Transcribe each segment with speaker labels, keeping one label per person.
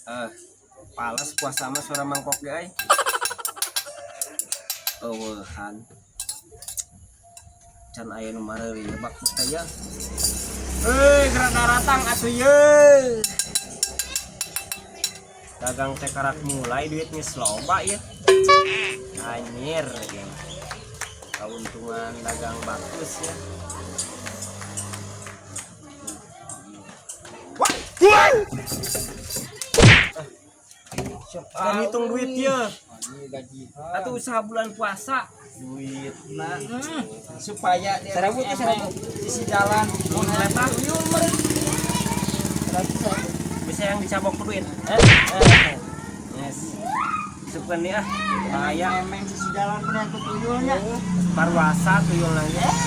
Speaker 1: Pales puasa mah suara mangkok ge euy. Eueuhan. Can aya nu mareuli baktus teh ya. Heuy, gerak daratang atuh ye. Dagang teh karak mulai duit geus loba ieu. Anjir, geng. Keuntungan dagang baktus ya. Kan hitung duit ya. Atau usaha bulan puasa.
Speaker 2: Duit nah supaya dia
Speaker 3: Seribu tuh, seribu.
Speaker 2: Sisi jalan
Speaker 1: Letak
Speaker 2: tuyul meren.
Speaker 1: bisa yang dicabok ke duit. Yes. Suka nih ah. Bahaya.
Speaker 2: Memang sisi jalan pernah ke tuyulnya.
Speaker 1: Parwasa tuyul nangis.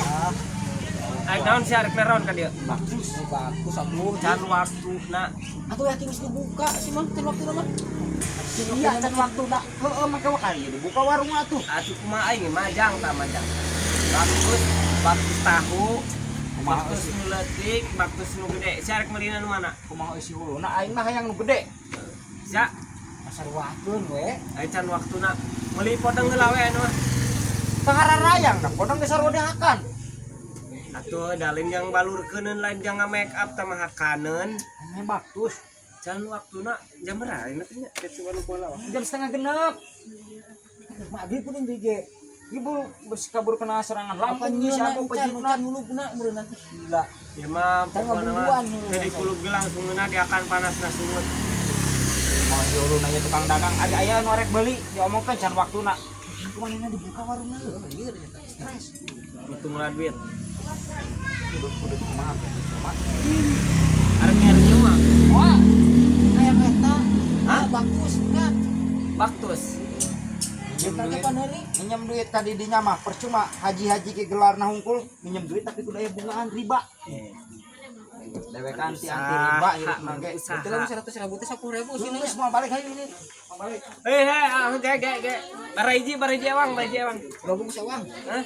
Speaker 1: Ayo naon sih arek meron ka dieu?
Speaker 2: Bagus,
Speaker 3: Bagus atuh.
Speaker 1: Can waktuna.
Speaker 3: Atuh yakin geus dibuka sih mah can waktu mah.
Speaker 2: Iya, can waktu dah. Heeh, make kali dibuka warung atuh.
Speaker 1: Atuh kumaha aing majang tah majang. Baktus, baktus tahu,
Speaker 2: Kumaha
Speaker 1: baktus nu leutik, baktus nu gede. Si arek meulina nu mana?
Speaker 2: Kumaha eusi huluna aing mah hayang nu gede.
Speaker 1: Sia,
Speaker 3: Masaruakeun we.
Speaker 1: ayo can waktuna. Meuli podeng heula we anu mah.
Speaker 2: Pangararayang dah podeng geus sarua dihakan.
Speaker 1: Atuh da lain jang balurkeuneun lain jang make up tah mah hakaneun.
Speaker 2: Ini baktus.
Speaker 1: Can waktuna jam berapa ini teh nya? Kitu anu pola.
Speaker 2: Jam 5.30.
Speaker 3: Maghrib pun deui ge.
Speaker 2: Ibu geus kabur kena serangan
Speaker 3: Apa
Speaker 2: lampu
Speaker 3: nyieun
Speaker 2: siapa
Speaker 3: can
Speaker 2: pejitna.
Speaker 3: can hulupna meureun nanti.
Speaker 2: Gila.
Speaker 1: Ya mah
Speaker 3: Can
Speaker 1: pokona mah
Speaker 3: ngabubuan hulu.
Speaker 1: jadi kulub ge langsung ngeunah diakan panasna sungut.
Speaker 2: Mau diulu nanya tukang dagang ada aya nu arek beuli diomongkeun can waktuna.
Speaker 3: Kumaha dibuka warungna leuh ieu ternyata stres.
Speaker 1: Hitung lah duit.
Speaker 2: Kudu kudu kumaha kumaha.
Speaker 1: Arek nyari mah.
Speaker 3: Wah. Kayak eta.
Speaker 1: Hah?
Speaker 3: Bagus kan.
Speaker 1: Baktus.
Speaker 2: Minjem
Speaker 3: Kita
Speaker 2: duit.
Speaker 3: paneri.
Speaker 2: Minjem duit tadi dinya mah percuma haji-haji ke gelarna hungkul minjem duit tapi kudu aya bungaan riba. Dewek anti anti riba hirup ge.
Speaker 1: Usaha.
Speaker 3: Itu lamun 100.000 teh 10.000 sih
Speaker 2: Geus mau balik hayu ini. Mau balik.
Speaker 1: Hei, hei, ah, ge ge ge. Bariji, bariji ewang, bariji ewang.
Speaker 3: Dua bungkus ewang.
Speaker 1: Hah?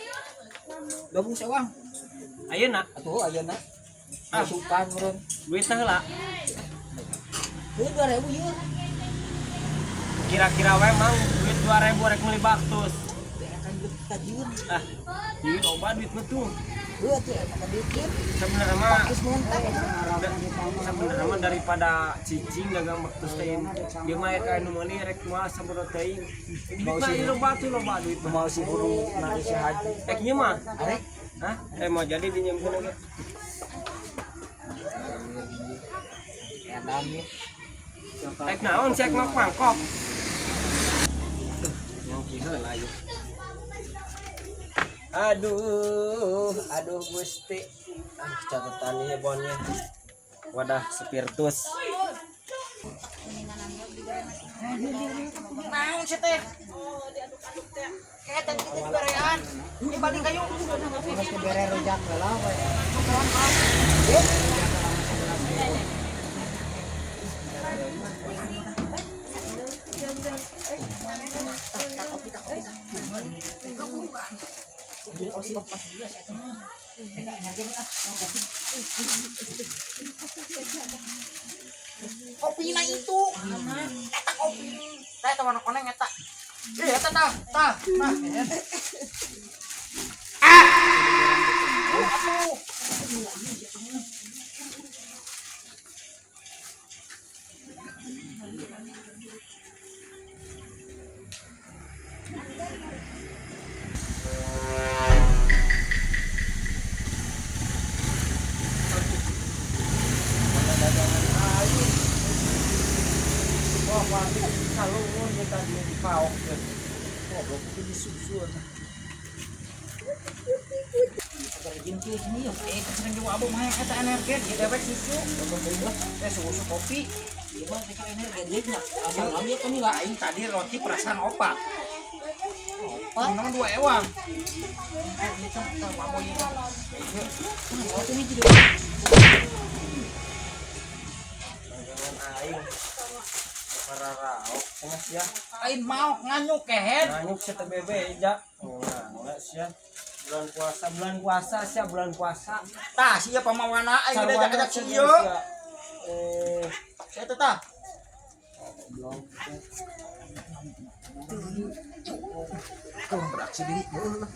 Speaker 3: Dua bungkus ewang.
Speaker 1: Ayeuna
Speaker 3: Atuh ayeuna. Masukan meureun.
Speaker 1: duitna heula.
Speaker 3: Heuh 2.000 ieu.
Speaker 1: Kira-kira we mang duit 2000 rek meuli baktus.
Speaker 3: Teh kan duit tajieun.
Speaker 1: Ah, ieu loba duit mah tuh.
Speaker 3: Heuh atuh eta ka duit ieu.
Speaker 1: Sebenarnya mah
Speaker 3: Bagus mentak.
Speaker 1: sebenarnya mah daripada cicing dagang baktus teh dia mah rek anu meuli rek moal sabaraha teuing. Duit mah ieu loba tuh loba duit mah.
Speaker 2: Mau si guru nari si haji.
Speaker 1: Rek ieu mah.
Speaker 3: Arek
Speaker 1: Hah? Mau jadi dinyamkeun ge.
Speaker 3: edan ieu.
Speaker 1: Rek naon sih rek mangkok. Yang kieu lah ieu. Aduh, aduh Gusti. Ah, catatan ieu bonnya. Wadah spiritus.
Speaker 2: Naon sih teh? Kayak tadi kita dibarean. Ini balik kayu.
Speaker 3: Geus dibere rujak heula we.
Speaker 2: Kopina itu. Eta kopi. Teh eta warna koneng eta. Ih, eta tah, tah, tah. Ah! Atuh.
Speaker 1: Wah, pasti kalungun ya tadi di paok ya. Goblok itu disusun.
Speaker 2: Agar jeung kieu sini yeuh. Sering jeung abu mah eta energen, ieu dewek susu. Eh, susu kopi.
Speaker 3: Ieu mah teh energi duitnya. Abang abi kan lah.
Speaker 2: Aing tadi roti perasaan opat.
Speaker 3: Opat.
Speaker 2: Menang 2 ewang. Ieu tah tah mabo ieu.
Speaker 3: Roti hiji deui.
Speaker 1: Dagangan aing. Para raok cenah sia.
Speaker 2: Aing mau nganyuk kehed.
Speaker 1: Nganyuk sia teh bebe ja. Enggak sia. Bulan puasa sia, bulan puasa.
Speaker 2: Tah sia pamawana aing diajak-ajak
Speaker 1: Sarwana
Speaker 2: sia.
Speaker 1: sia.
Speaker 2: Sia teh tah.
Speaker 3: Goblok.
Speaker 2: Kau beraksi diri. Heueuh lah.